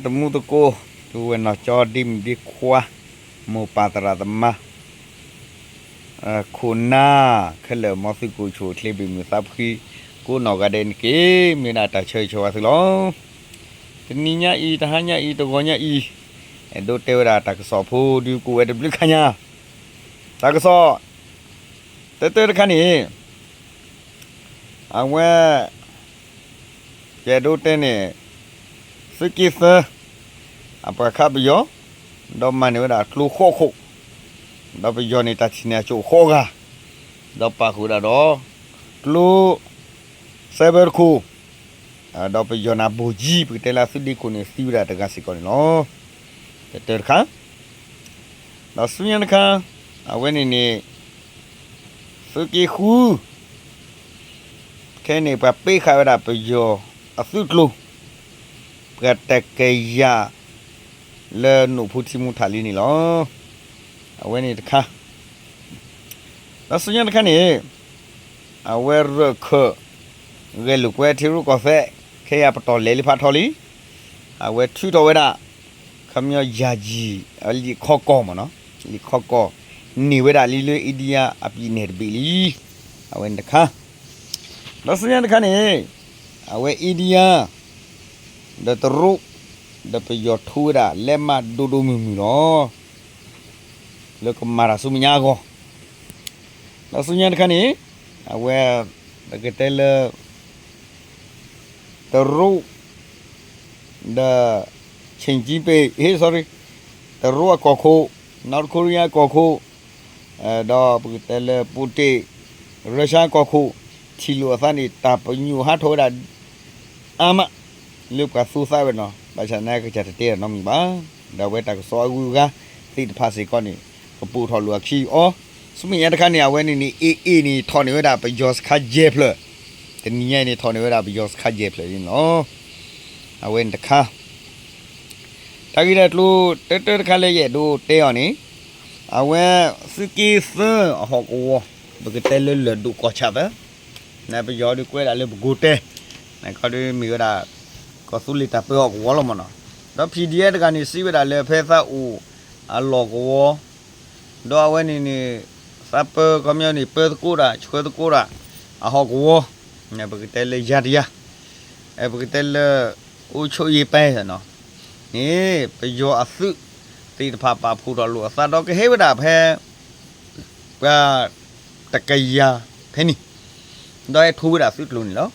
သမူသကိး ပုၢ်ဝဲၢ်နီၢ်ကၠီ ဒ့မုၣ်ဒ့ခွါ မိၢ်ပၢ်သရၣ်သမါ ခိၣ်နၢ် ခဲလၢာ် မ်သုကအိၣ်ဆူၣ်အိၣ်ချ့ဘၣ်မုာ်သးဖှံ ကိးနီၢ်ဂၤဒဲးန့ၣ်တက့ၢ်. မ့ၢ်ဝဲဒၣ်တၢ်ဆၢဂ့ၤဆၢဝါသုလီၤ. တနံၤညါအံၤ တဟါညါအံၤ တဂီၤညါအံၤ အဲၣ်ဒိးတဲဝဲဒၣ်တၢ်ကစီၣ်ဖိ ဒုးကအိၣ်ဝဲတဘျုးခါညါ တၢ်ကစီၣ် တၢတၢတခါန့ၣ် အဝဲ ယအဲၣ်ဒိးတဲန့ၣ် သုးက့သၢ အပှၤခးပယီၤ ဒီးမၤန့ၢ်ဝဲဒၣ်ကျိဃိးခိၣ်, ဒီးပယီၤန့ၣ် တၢ်ထံၣ်န့ၢ်အစိၣ်ဃိးဂၤ, ဒီးပာ်ဃုာ်ဝဲဒၣ်ဒီး ကျိ စဲဘၢတခိၣ်, ဒီးပယီၤန့ၣ် ဘိၣ်ကၠံ ပကတဲလၢအသုးဒ့ခိၣ်န့ၣ် သံဝဲဒၣ်တဂၤစ့ၢ်ကီးန့ၣ်လီၤ. တၢတၢတခါ ဒီးဆူညါတခါ အဝဲန့ၣ်န့ၣ် သုးက့ဃု ခဲအံၤန့ၣ် ပှၤပ့းဃာ်ဝဲဒၣ်ပယီၤအသုးကျိၤ ပှၤတကယၤ လၢနိၣ်ဖိထံမူထးလံန့ၣ်လီၤ. အဝဲန့ၣ်တခါ ဒီးဆူညါတခါန့ၣ် အဝဲရၢၢ်ခၢၣ် ဂဲၤလိာ်ကွဲထံရူၢ်ကီၢ်သဲး ခဲအံၤပတီၢ်လဲၤလံဖးထီလံ, အဝဲထုးထီၣ်ဝဲဒၣ် ခီပညီယၤယံၤ လံာ်ခီကီၢ်မ့ၢ်နီၤ, လံာ်ခီကီၢ် န့ၢ်ဝဲဒၣ်လံလၢ India အပံၤနဲၣ်တဘ့ၣ်လံ. အဝဲန့ၣ်တခါ ဒီးဆူညါတခါန့ၣ် အဝဲ India ဒီးတရူး ဒီးပယီၤထိဝဲဒၣ် လဲမးဒိၣ်ဒိၣ်မုၢ်မုၢ်လီၤ. လၢကမၤတၢ်ဆူမဲာ်ညါအဂီၢ် ဒီးဆူညါတခါန့ၣ် အဝဲ ပကတဲလၢ တရူး ဒီး Xi Jinping, ဟ့ sorry, တရူးအကီၢ်ခိၣ်, North Korea အကီၢ်ခိၣ်, ဒီးပကတဲလၢ Putin, Russia အကီၢ်ခိၣ် ထံၣ်လိာ်အသးန့ၣ် တၢ်ပညိၣ်ဟးထီၣ်ဝဲဒၣ် အါမး လၢပှၤသူသးဝဲနီၤ, ဘၣ်ဆၣ်သနာ်က့ ကစၢ်တတဲတၢ်နီတမံၤဘၣ်. ဒီးအဝဲတၢ်ကစီၣ်အဂုၤအဂၤသ့ၣ်တဖၣ်စ့ၢ်ကီးန့ၣ် ကပိာ်ထီၣ်လိာ်အခံအီၤ, ဆူမဲာ်ညါတခါန့ၣ် အဝဲန့ၣ်န့ၣ် AA န့ၣ် ထီၣ်န့ၢ်ဝဲဒၣ်ပယီၤစခါယဲၢ်ဖျၢၣ်, တနံၤညါအံၤန့ၣ် ထီၣ်န့ၢ်ဝဲဒၣ်ပယီၤစခါယဲၢ်ဖျၢၣ်န့ၣ်လီၤ. အဝဲန့ၣ်တခါ တၢ်ဂ့ၢ်တၢ်ကျိၤတၢတၢတခါလၢယအဲၣ်ဒိးတဲအီၤန့ၣ်, အဝဲသုးက့သၢအဟီၣ်ကဝီၤ ပကတဲလၢလၢၢ်ဒိၣ်ကီၢ်ဆၣ်သၢ နပယီၤဒုးကွဲးဒၣ်လၢပကိးတဲ, နခီဒုးမ့ၢ်ဝဲဒၣ် ကီၢ်သူလ့ၤတၢ်ပၢဟီၣ်ကဝီၤလီၤမ့ၢ်နီၤ, ဒီး PDF တဂၤန့ၣ် စံးဝဲဒၣ်လၢဖဲသးအိၣ်အလီၢ်ကဝီၤ, ဒီးအဝဲန့ၣ်န့ၣ် သးပၢခီပညီန့ၣ် ပၢသကိးတၢ် ဆှၢသကိးတၢ် အဟီၣ်ကဝီၤ, ပကတဲလၢယၤတယၤ ပကတဲလၢ အိၣ်ဆိးယံၤပဲနီၤ, န့ၣ် ပယီၤအသုးသ့ၣ်တဖၣ်ပာ်ဖှိၣ်ထီၣ်လိာ်အသးဒီးကဟဲဝဲဒၣ်ဖဲ ပှၤတကယၤဖဲန့ၣ်, ဒီးဟဲထိဝဲဒၣ်သုးကျိၤန့ၣ်လီၤ.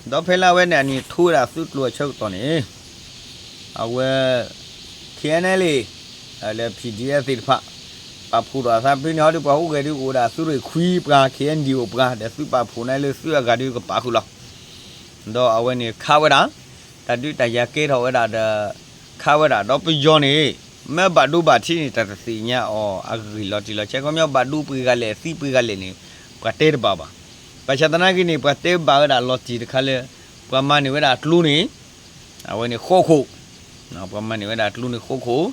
ဒီးဖဲလၢအဝဲန့ၣ် အန့ၣ်ထိဝဲဒၣ်သုးကျိၤအဆၢကတီၢ်န့ၣ် အဝဲ KNLA လၢ PDF သ့ၣ်တဖၣ် ပာ်ဖှိၣ်ထီၣ်အသးဖဲန့ၣ် ဟီဒုးပှၤအိၣ်ဂဲၤဒုးကအိၣ်ဒၣ်သုးရ့ၣ်ခွံပှၤ KNDO ပှၤ ဒီးသုးပာ်ဖှိၣ်န့ၣ်လၢသုးအဂၤဒုးကပာ်ဃုာ်လီၤ. ဒီးအဝဲန့ၣ်ခးဝဲဒၣ် တၢ်ဒုးတၢ်ယၤကဲထီၣ်ဝဲဒၣ်ဒီး ခးဝဲဒၣ် ဒီးပယီၤန့ၣ် မ့ၢ်ဘၣ်ဒိဘၣ်ထံးန့ၣ် တၢ်တသ့ၣ်ညါအီၤအဂ့ၢ်လီၤတံၢ်လီၤဆဲး ခီပညီဘၣ်ဒိပှဲၤဂၤလဲၣ် သံပှဲၤဂၤလဲၣ်န့ၣ် ပှၤတဲတဘၣ်ဘၣ်. ဘၣ်ဆၣ်သနာ်က့န့ၣ် ပှၤတဲဘၣ်ဝဲဒၣ်လီၤတံၢ်တခါလၢ ပှၤမၤန့ၢ်ဝဲဒၣ်ကျိန့ၣ် အဝဲန့ၣ်ဃိးခိၣ်, ပှၤမၤန့ၢ်ဝဲဒၣ်ကျိန့ၣ်ဃိးခိၣ်,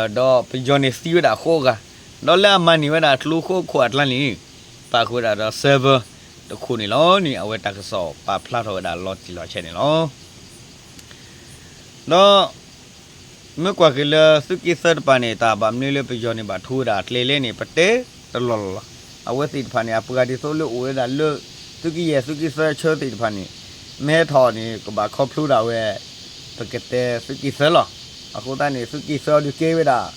ဒီးပယီၤန့ၣ်သံဝဲဒၣ်ဃိးဂၤ, ဒီးလၢအမၤန့ၢ်ဝဲဒၣ်ကျိဃိးခိၣ်အကျါန့ၣ် ပာ်ဃုာ်ဝဲဒၣ်ဒီး server တခိၣ်န့ၣ်လီၤန့ၣ် အဝဲတၢ်ကစီၣ်ပာ်ဖျါထီၣ်ဝဲဒၣ်လီၤတံၢ်လီၤဆဲးန့ၣ်လီၤ. ဒီး မ့ၢ်ကွၢ်က့ၤလၢသုးက့သၢတပၤန့ၣ် တၢ်ဘၣ်မနုၤလၢပယီၤန့ၣ်ဘၣ်ထိဝဲဒၣ်အကျဲလဲၣ်န့ၣ် ပတဲတလီၢ်လီၢ်လီၤ. အဝဲသ့ၣ်တဖၣ်န့ၣ် အပှၤဒ်သိးလၢအိၣ်ဝဲဒၣ်လၢ သုးက့ယဲၢ်သုးက့သၢဆၢသ့ၣ်တဖၣ်န့ၣ် မ့ၢ်ဟဲထီၣ်န့ၣ် ကဘၣ်ခီဖျိဒၣ်ဝဲ ပကတဲသုးက့သၢလီၤ. အဃိသတးန့ၣ် သုးက့သၢအီၤဒုးကဲဝဲဒၣ်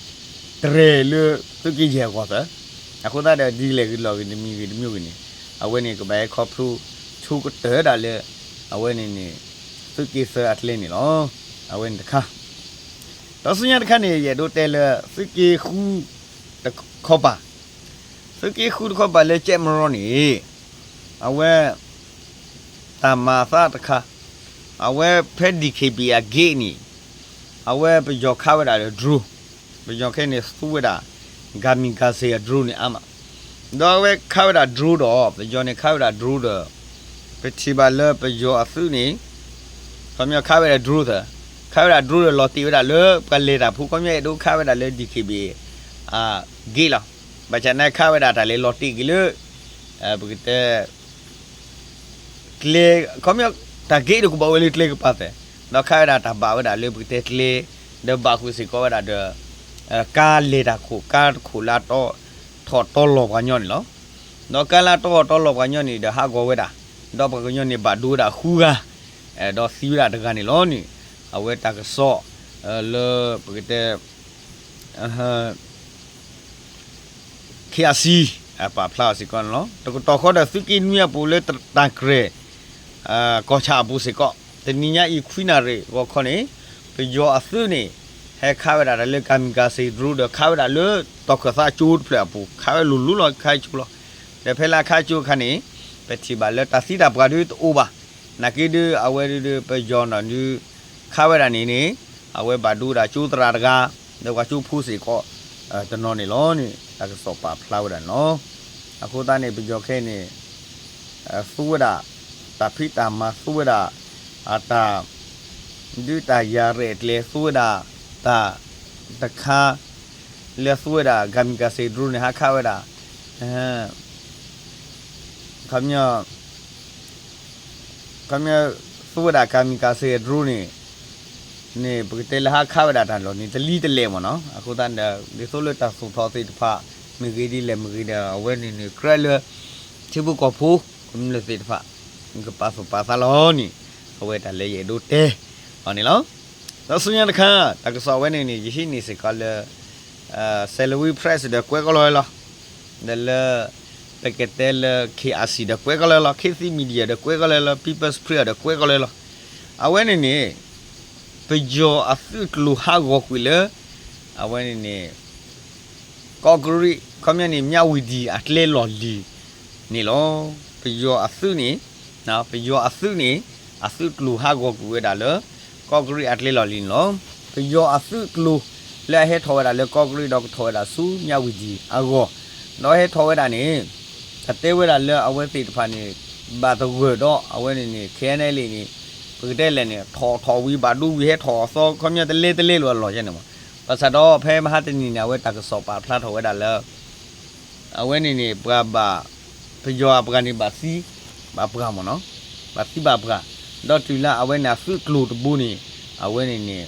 တရဲၣ်လၢသုးက့ယဲၢ်အဂီၢ်သၢ, အဃိသတးဒီးဒ်လဲၣ်ဂ့ၤလီၢ်ဂ့ၤတမံၤဂ့ၤတမံၤဂ့ၤန့ၣ် အဝဲန့ၣ်ကဘၣ်ဟဲခီဖျိ ဆိကတၢၢ်ဒၣ်လၢ အဝဲန့ၣ်န့ၣ် သုးက့သၢအကျဲန့ၣ်လီၤ. အဝဲန့ၣ်တခါ ဒီးဆူညါတခါန့ၣ် ယအဲၣ်ဒိးတဲလၢ သုးက့ဃုတခီပၤ, သုးက့ဃုတခီပၤလၢကဲမရီန့ၣ် အဝဲ တၢ်မၤအသးတခါ, အဝဲဖဲ DKBA အ gate န့ၣ် အဝဲပယီၤခးဝဲဒၣ်ဒီး drone, ပယီၤခဲအံၤန့ၣ်သူဝဲဒၣ် kamikaze အ drone န့ၣ်အါမး, ဒီးအဝဲခးဝဲဒၣ် drone ဒီး ပယီၤန့ၣ်ခးဝဲဒၣ် drone ဒီး ပထံၣ်ဘၣ်လၢပယီၤအသုးန့ၣ် ခီပညီခးဝဲဒၣ် drone သၢ, ခးဝဲဒၣ် drone ဒီးလီၤတံၢ်ဝဲဒၣ်လၢပှၤလဲၤတၢ်ဖိ ခီပညီအဲၣ်ဒိးခးဝဲဒၣ်လၢ DKBA အ gate လီၤ. ဘၣ်ဆၣ်န့ၣ်ခးဝဲဒၣ်တၢ်လဲၤလီၤတံၢ်က့ၤလၢ ပကတဲ ကျဲ ခီပညီ တၢ် gate ဒီးကဘၣ်ဝဲလၢကျဲကပၤသၢ, ဒီးခးဝဲဒၣ်တၢ်ဘၣ်ဝဲဒၣ်လၢပကတဲကျဲ, ဒီးဘၣ်ဃုာ်စ့ၢ်ကီးဝဲဒၣ်ဒီး ကါလဲၤတၢ်ခိၣ် ကါတခိၣ်လၢအတီထီၣ်တီလီၤပှၤညီန့ၣ်လီၤ. ဒီးကါလၢအတီထီၣ်တီလီၤပှၤညီန့ၣ်ဒီးဟးဂီၤဝဲဒၣ်, ဒီးပှၤကညီန့ၣ်ဘၣ်ဒိဝဲဒၣ်ဃုဂၤ, ဒီးသံဝဲဒၣ်တဂၤန့ၣ်လီၤန့ၣ်, အဝဲတၢ်ကစီၣ် လၢပကတဲ ခ့အစံ ပာ်ဖျါအီၤစ့ၢ်ကီးန့ၣ်လီၤ. တကတီၢ်ဃီဒီးသုးက့နွံအပူၤလၢတၢ်ကြဲၢ် ကီၢ်ဆၣ်အပူၤစ့ၢ်ကီး တနံၤညါအံၤခွံနၣ်ရံၣ်ဂီၤခီန့ၣ် ပယီၤအသုးန့ၣ် ဟဲခးဝဲဒၣ်တၢ်လၢ kamikaze drone ဒီးခးဝဲဒၣ်လၢ တီၢ်ခၢၣ်သးကၠိတဖျၢၣ်အပူၤ ခးဝဲလိၤလိၤလီၤ ခးကၠိလီၤ. ဒီးဖဲလၢအခးကၠိအခါန့ၣ် ပထံၣ်ဘၣ်လၢတၢ်သံတၢ်ပှၢ်ဒုတအိၣ်ဘၣ်. နာ်က့ဒု အဝဲဒု ပယီၤနီၢ်ဒု ခးဝဲဒၣ်န့ၣ်န့ၣ် အဝဲဘၣ်ဒိဝဲဒၣ်ကၠိသရၣ်တဂၤ ဒီးပှၤကၠိဖိစ့ၢ်ကီး တနီၤန့ၣ်လီၤန့ၣ် တၢ်ကစီၣ်ပာ်ဖျါဝဲဒၣ်န့ၣ်လီၤ. အဃိသတးန့ၣ် ပယီၤခဲအံၤန့ၣ် သူဝဲဒၣ် တၢ်ဖံးတၢ်မၤ သူဝဲဒၣ် အတၢ် ဒုးတၢ်ယၤရဲၣ်ကျဲၤ သူဝဲဒၣ် တၢ်တခါ လၢသူဝဲဒၣ် kamikaze drone န့ၣ် ဟးခးဝဲဒၣ် ခီပညီ ခီပညီ သူဝဲဒၣ် kamikaze drone န့ၣ် န့ၣ် ပကတဲလၢဟးခးဝဲဒၣ်တၢ်လီၢ်န့ၣ် တလံတလဲၣ်မ့ၢ်နီၤ. အဃိသတးဒီး ဒ်သိးလၢတၢ်သူၣ်ထီၣ်သ့ၣ်တဖၣ် မ့ၢ်ဂ့ၤဒ်လဲၣ်မ့ၢ်ဂ့ၤဒီး အဝဲန့ၣ်န့ၣ် ကြၢးလၢ ထံဖိကီၢ်ဖိ ကမျၢၢ်သ့ၣ်တဖၣ် ကပာ်သူၣ်ပာ်သးလီၤန့ၣ် အဝဲတၢ်လၢယအဲၣ်ဒိးတဲအီၤန့ၣ်လီၤ. ဒီးဆူညါတခါ တၢ်ကစီၣ်ဝဲန့ၣ်န့ၣ် ယဟံးန့ၢ်စ့ၢ်ကီးလၢ Salween Press ဒီးကွဲးကီးလီၤဝဲလီၤ. ဒီးလၢ ပကတဲလၢ ခ့အစံ ဒီးကွဲးကီးလီၤလီၤ, ခ့သံ media ဒီးကွဲးကီးလီၤလီၤ, People's Spring ဒီးကွဲးကီးလီၤလီၤ. အဝဲန့ၣ်န့ၣ် ပယီၤအသုးကျိၤဟးဂီၤကွံာ်လၢ အဝဲန့ၣ်န့ၣ် ကီးကရံး ခီပညီန့ၣ် မြဝတီ အကျဲလီၢ်လံၤန့ၣ်လီၤ. ပယီၤအသုးန့ၣ် ပယီၤအသုးန့ၣ် အသုးကျိၤဟးဂီၤကွံာ်ဝဲဒၣ်လၢ ကီးကရံးအကျဲလီၢ်လံၤန့ၣ်လီၤ. ပယီၤအသုးကျိၤလၢအဟဲထီၣ်ဝဲဒၣ်လၢကီးကရံးဒီးကထီၣ်ဝဲဒၣ်ဆူ မြဝတီ အဂီၢ် ဒီးဟဲထီၣ်ဝဲဒၣ်န့ၣ် တၢ်တဲဝဲဒၣ်လၢအဝဲသ့ၣ်တဖၣ်န့ၣ် ဘၣ်သဂၢၢ်ဒီးအဝဲန့ၣ်န့ၣ် ခဲအံၤန့ၣ် ပကတဲလဲၣ်န့ၣ် ထီၣ်ထီၣ်ဝံၤဘၣ်ဒိဝံၤဟဲထီၣ်အသီ ခီပညီတလဲတလဲလိာ်အလီၢ်ယဲန့ၣ်မး. ဘၣ်ဆၣ်ဒီးဖဲမဟါတနံၤန့ၣ် အဝဲတၢ်ကစီၣ်ပာ်ဖျါထီၣ်ဝဲဒၣ်လၢ အဝဲန့ၣ်န့ၣ် ပှၤဘၣ် ပယီၤအပှၤန့ၣ်ဘၣ်သံ ဘၣ်ပှၢ်မ့ၢ်နီၤ, ဘၣ်သံဘၣ်ပှၢ်, ဒီးတုၤလၢအဝဲန့ၣ်အသုးကျိၤတဘိန့ၣ် အဝဲန့ၣ်န့ၣ်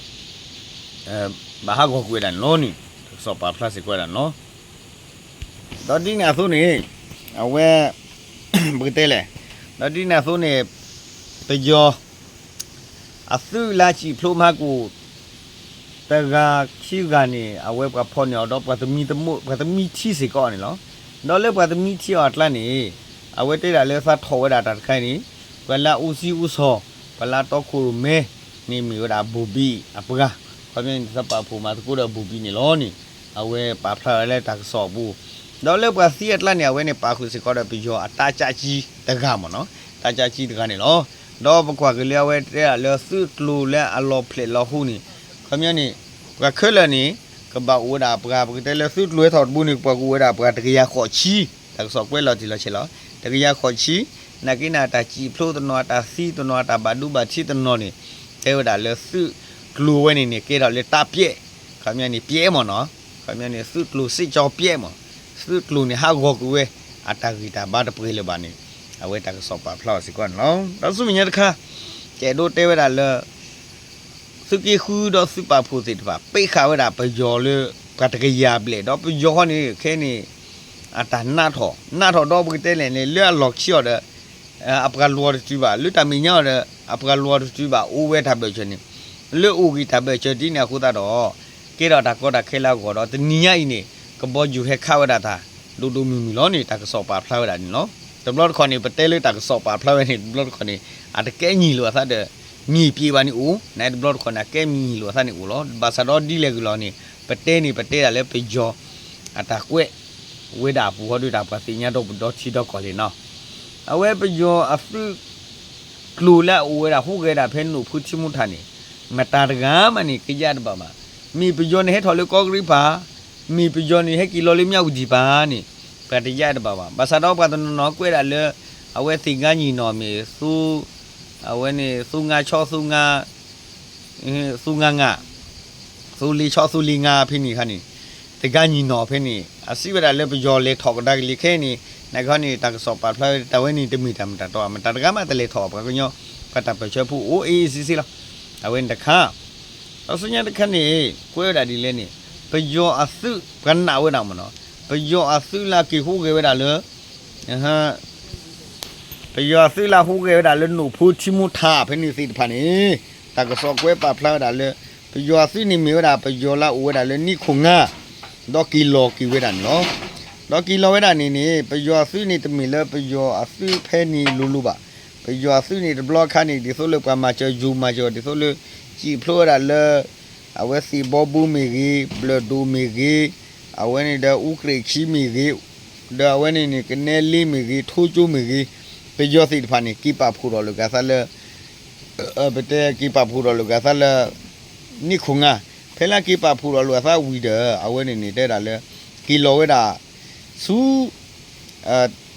ဘၣ်ဟးဂီၤကွံာ်ဝဲဒၣ်န့ၣ်လီၤန့ၣ် တၢ်ကစီၣ်ပာ်ဖျါစ့ၢ်ကီးဝဲဒၣ်န့ၣ်လီၤ. ဒီးဒ်န့ၣ်အသိးန့ၣ် အဝဲ ပကတဲလဲၣ်, ဒီးဒ်န့ၣ်အသိးန့ၣ် ပယီၤ အသုးလၢစံၣ်ဖျိမၤကိၣ် တဂၤခံဂၤန့ၣ် အဝဲပှၤဖီၣ်န့ၢ်အီၤဒီးပှၤသမံသမိး ပှၤသမံထံစ့ၢ်ကီးန့ၣ်လီၤ. ဒီးလၢပှၤသမံထံအီၤအကျါန့ၣ် အဝဲတဲဒၣ်လၢသးထီၣ်ဝဲဒၣ်တၢ်တခါအံၤန့ၣ် ပှၤလၢအအူစံအူစီၤ ပှၤလၢအတီခိၣ်ရိၣ်မဲန့ၣ်မ့ၢ်ဝဲဒၣ်ဘိၣ်ဘံၣ်အပှၤ, ခီပညီန့ၣ် သးပာ်ဖှိၣ်မၤသကိးဒီးဘိၣ်ဘံၣ်န့ၣ်လီၤန့ၣ် အဝဲပာ်ဖျါဝဲလၢတၢ်ကစီၣ်အပူၤ, ဒီးလၢပှၤသံအကျါန့ၣ် အဝဲန့ၣ်ပာ်ဃုာ်စ့ၢ်ကီးဒီးပယီၤအတၢ်ကၠးကၠံတဂၤမ့ၢ်နီၤ, တၢ်ကၠးကၠံတဂၤန့ၣ်လီၤ. ဒီးပကွၢ်က့ၤလၢအဝဲတဲဒၣ်လၢသုးကျိၤလၢအလီၤဖျဲၣ်လီၤဟူန့ၣ် ခီပညီန့ၣ် ပှၤခဲလၢာ်န့ၣ် ကဘၣ်အိၣ်ဝဲဒၣ်ပှၤ ပကတဲလၢသုးကျိၤဟဲထီၣ်တဘိန့ၣ် ပှၤကအိၣ်ဝဲဒၣ်ပှၤတကယၤဃိးဆံ, တၢ်ကစီၣ်ကွဲးလီၤတံၢ်လီၤဆဲးလီၤ, တကယၤဃိးဆံ, နာ်က့န့ၣ် အတၢ်စံၣ်ဖျိတနီၤ အတၢ်သံတနီၤ အတၢ်ဘၣ်ဒိဘၣ်ထံးတနီၤန့ၣ် တဲဝဲဒၣ်လၢသုးကျိၤဝဲန့ၣ်န့ၣ် ကဲထီၣ်လၢတၢ်ပျဲၢ်, ခီပညီန့ၣ် ပျဲၢ်မ့ၢ်နီၤ, ခီပညီန့ၣ် သုးကျိၤစ့ၢ်ကီးပျဲၢ်မ့ၢ်, သုးကျိၤန့ၣ်ဟးဂီၤကွံာ်ဝဲ အတၢ်ဂံၢ်တၢ်ဘါတပှဲၤလၢၤဘၣ်န့ၣ် အဝဲတၢ်ကစီၣ်ပာ်ဖျါအီၤစ့ၢ်ကီးန့ၣ်လီၤ. ဒီးဆူမဲာ်ညါတခါ ကအဲၣ်ဒိးတဲဝဲဒၣ်လၢ သုးက့ဃုဒီးသုးပာ်ဖှိၣ်သ့ၣ်တဖၣ် ပ့းဃာ်ဝဲဒၣ်ပယီၤလၢ ပှၤတကယၤဘျဲၣ် ဒီးပယီၤဃီန့ၣ် ခဲအံၤန့ၣ် အတၢ်နးထီၣ် နးထီၣ်ဒီးပကတဲလဲၣ်န့ၣ် လၢအလီၢ်ခံအီၤဒီး အပှၤလီၤတတုၤဘၣ် လၢတၢ်မဲာ်ညါအီၤဒီး အပှၤလီၤတတုၤဘၣ် အိၣ်ဝဲတၢ်ဘၢၣ်စၢၤန့ၣ် လၢအိၣ်ဂ့ၤတၢ်ဘၢၣ်စၢၤဒ်န့ၣ်အဃိသတးဒီး ကဲထီၣ်တၢ်ကီတၢ်ခဲလၢအဂီၢ်ဒီး တနံၤညါအံၤန့ၣ် ကဘီယူၤဟဲခးဝဲဒၣ်တၢ် ဒိၣ်ဒိၣ်မုၢ်မုၢ်လီၤန့ၣ် တၢ်ကစီၣ်ပာ်ဖျါဝဲဒၣ်န့ၣ်လီၤ. တဘျီတခီၣ်န့ၣ် ပတဲလၢတၢ်ကစီၣ်ပာ်ဖျါဝဲန့ၣ် တဘျီတခီၣ်န့ၣ် အတကဲနံၤလိာ်အသးဒီး မ့ၢ်ပျံၤဘၣ်န့ၣ်အိၣ် နတဘျီတခီၣ်န့ၣ် အကဲမ့ၢ်နံၤလိာ်အသးန့ၣ်အိၣ်လီၤ. ဘၣ်ဆၣ်ဒီးဒ်လဲၣ်ဂ့ၤလီၤန့ၣ် ပတဲန့ၣ် ပတဲဒၣ်လၢပယီၤ အတၢ်ကွဲး ဝဲဒၣ်အပူၤဃီဒီးတၢ်ပှၤသ့ၣ်ညါဒီးပဒီထံဒီကီၢ်လံနီၤ. အဝဲပယီၤအသုး ကျိၤလၢအအိၣ်ဝဲဒၣ်ဟူးဂဲၤဒၣ်ဖဲနိၣ်ဖုထံမူထၣ်န့ၣ် မတၤတဂၤမးန့ၣ် ကယၢ်တဘၣ်ဘၣ်. မ့ၢ်ပယီၤန့ၣ်ဟဲထီၣ်လၢကီးကရံးပၤ, မ့ၢ်ပယီၤန့ၣ်ဟဲက့ၤလီၤလၢမၠၣ်ဝတံၣ်ပၤန့ၣ် ပှၤတယၢ်တဘၣ်ဘၣ်. ဘၣ်ဆၣ်ဒီးပှၤတနီၤနီၤကွဲးဒၣ်လၢ အဝဲသ့ၣ်ဂါညီနီၤမ့ၢ် အဝဲန့ၣ် သူငါဆီ သူငါ သူငါငါ သူလ့ၤဆီ သူလ့ၤငါဖဲန့ၣ်ခါန့ၣ် တဂါညီနီၤဖဲန့ၣ် အစံးဝဲဒၣ်လၢပယီၤလဲၤထီၣ်ကဒါက့ၤလံခဲအံၤန့ၣ် နကဟီန့ၣ် တၢ်ကစီၣ်ပာ်ဖျါဝဲတၢ်ဝဲန့ၣ် တမ့ၢ်တၢ်မတၤတီ မတၤတဂၤမးတလဲၤထီၣ် ပှၤကညီ ပှၤတၢ်ပၢၢ်ဆၢဖိအိၣ်အ့ၣ်အ့ၣ်စ့ၢ်စ့ၢ်လီၤ. အဝဲန့ၣ်တခါ, ဒီးဆူညါတခါန့ၣ် ကွဲးဝဲဒၣ်ဒ်လဲၣ်န့ၣ်, ပယီၤအသုးပှၤနာ်ဝဲဒၣ်မ့ၢ်နီၤ, ပယီၤအသုးလၢအက့ၤဟူးဂဲၤဝဲဒၣ်လၢ ပယီၤအသုးလၢဟူးဂဲၤဝဲဒၣ်လၢနိၣ်ဖိထံမိထးဖဲန့ၣ်သ့ၣ်တဖၣ်န့ၣ်, တၢ်ကစီၣ်ကွဲးပာ်ဖျါဝဲဒၣ်လၢ ပယီၤအသုးန့ၣ်မ့ၢ်ဝဲဒၣ် ပယီၤလၢအအိၣ်ဝဲဒၣ်လၢနံၣ်ခိၣ်ငါ, ဒီးက့ၤလီၤက့ၤဝဲဒၣ်န့ၣ်လီၤ. ဒီးက့ၤလီၤဝဲဒၣ်န့ၣ်န့ၣ် ပယီၤအသုးန့ၣ်တမ့ၢ်လၢပယီၤအသုးဖဲန့ၣ်လိၤလိၤဘၣ်. ပယီၤအသုးန့ၣ်တဘျီအခါန့ၣ် ဒ်သိးလၢပှၤမၤစၢၤယိၤမၤစၢၤ ဒ်သိးလၢ စံၣ်ဖျိဝဲဒၣ်လၢ အဝဲသ့ၣ်ဘီဘူမ့ၢ်ဂ့ၤ, ဘျၢၣ်ဒိၣ်မ့ၢ်ဂ့ၤ, အဝဲန့ၣ်ဒီးအူကြ့ၣ်ခံမ့ၢ်ဂ့ၤ, ဒီးအဝဲန့ၣ်န့ၣ် ကနဲလ့မ့ၢ်ဂ့ၤ, ထိကၠိမ့ၢ်ဂ့ၤ, ပယီၤသ့ၣ်တဖၣ်န့ၣ် က့ၤပာ်ဖှိၣ်ထီၣ်လိာ်က့ၤအသးလၢ ပတဲက့ၤပာ်ဖှိၣ်ထီၣ်လိာ်က့ၤအသးလၢ နံၣ်ခိၣ်ငါ, ဖဲလၢက့ၤပာ်ဖှိၣ်ထီၣ်လိာ်အသးဝံၤဒီး အဝဲန့ၣ်န့ၣ် တဲဒၣ်လၢ က့ၤလီၤဝဲဒၣ် ဆူ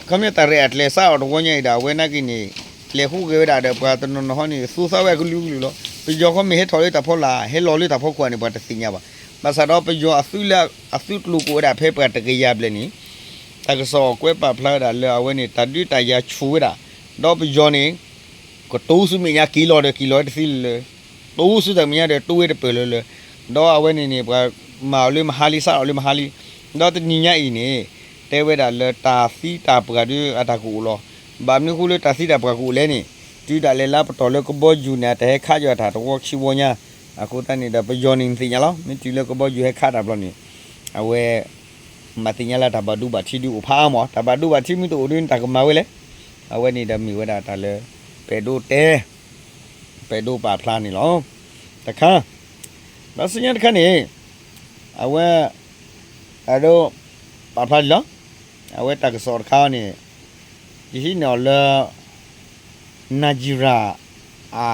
ခီပညီတၢ်ရဲၣ်အကျဲၤစးအီၤတဝီညါအံၤဒီး အဝဲနာ်က့န့ၣ် လဲၤဟူးဂဲၤဝဲဒၣ်ဒီးပှၤတနီၤနီၤဟီန့ၣ် သူသးဝဲအကလုာ်ကလုာ်လီၤ. ပယီၤခီမ့ၢ်ဟဲထီၣ်လၢတၢ်ဖီလာ် ဟဲလီၤလၢတၢ်ဖီခိၣ်န့ၣ် ပှၤတသ့ၣ်ညါဘၣ်. ဘၣ်ဆၣ်ဒီးပယီၤအသုးလၢ အသုးကျိၤကအိၣ်ဝဲဒၣ်ဖဲပှၤတကယၤဘျဲၣ်န့ၣ် တၢ်ကစီၣ်ကွဲးပာ်ဖျါဝဲဒၣ်လၢအဝဲန့ၣ် တၢ်ဒုးတၢ်ယၤဆူၣ်ဝဲဒၣ်, ဒီးပယီၤန့ၣ် ကတိၤဆူမဲာ်ညါက့ၤလီၤဒီးက့ၤလီၤဝဲတသ့လၢၤလၢၤ, တိၤဆူတၢ်မဲာ်ညါဒီးတိၤဝဲတပၢၢ်လၢၤလၢၤ, ဒီးအဝဲန့ၣ်န့ၣ် ပှၤမၤအီၤလၢမဟါလံ စးထီၣ်လၢမဟါလံ, ဒီးတနံၤညါအံၤန့ၣ် တဲဝဲဒၣ်လၢတၢ်သံတၢ်ပှၢ်ဒုးအတၢ်ကအိၣ်လီၤ. ဘၣ်မနုၤဃိလၢတၢ်သံတၢ်ပှၢ်ကအိၣ်လဲၣ်န့ၣ် တုၤဒၣ်လဲာ်လၢပတီၢ်လၢကဘီယူၤန့ၣ် အတဟဲခးယွၤတၢ်တဝီခံဝီညါ, အဃိသတးန့ၣ်ဒီးပယီၤန့ၣ်နသ့ၣ်ညါလီၤ. မ့ၢ်တုၤလၢကဘီယူၤဟဲခးတၢ်ဘျီန့ၣ် အဝဲ မၤသ့ၣ်ညါလၢတၢ်ဘၣ်ဒိဘၣ်ထံးဒုးအိၣ်ဖးအါမး, တၢ်ဘၣ်ဒိဘၣ်ထံးမ့ၢ်တအိၣ်ဒုးတၢ်ကမၤဝဲလဲၣ်. အဝဲန့ၣ်ဒီးမ့ၢ်ဝဲဒၣ်တၢ်လၢ ပအဲၣ်ဒိးတဲ ပအဲၣ်ဒိးပာ်ဖျါန့ၣ်လီၤ. တခါ, ဒီးဆူညါတခါန့ၣ် အဝဲ အဲၣ်ဒိး ပာ်ဖျါဒ်လီၤ. အဝဲတၢ်ကစီၣ်တခါန့ၣ် ယဟံးန့ၢ်အီၤလၢ Nigeria အ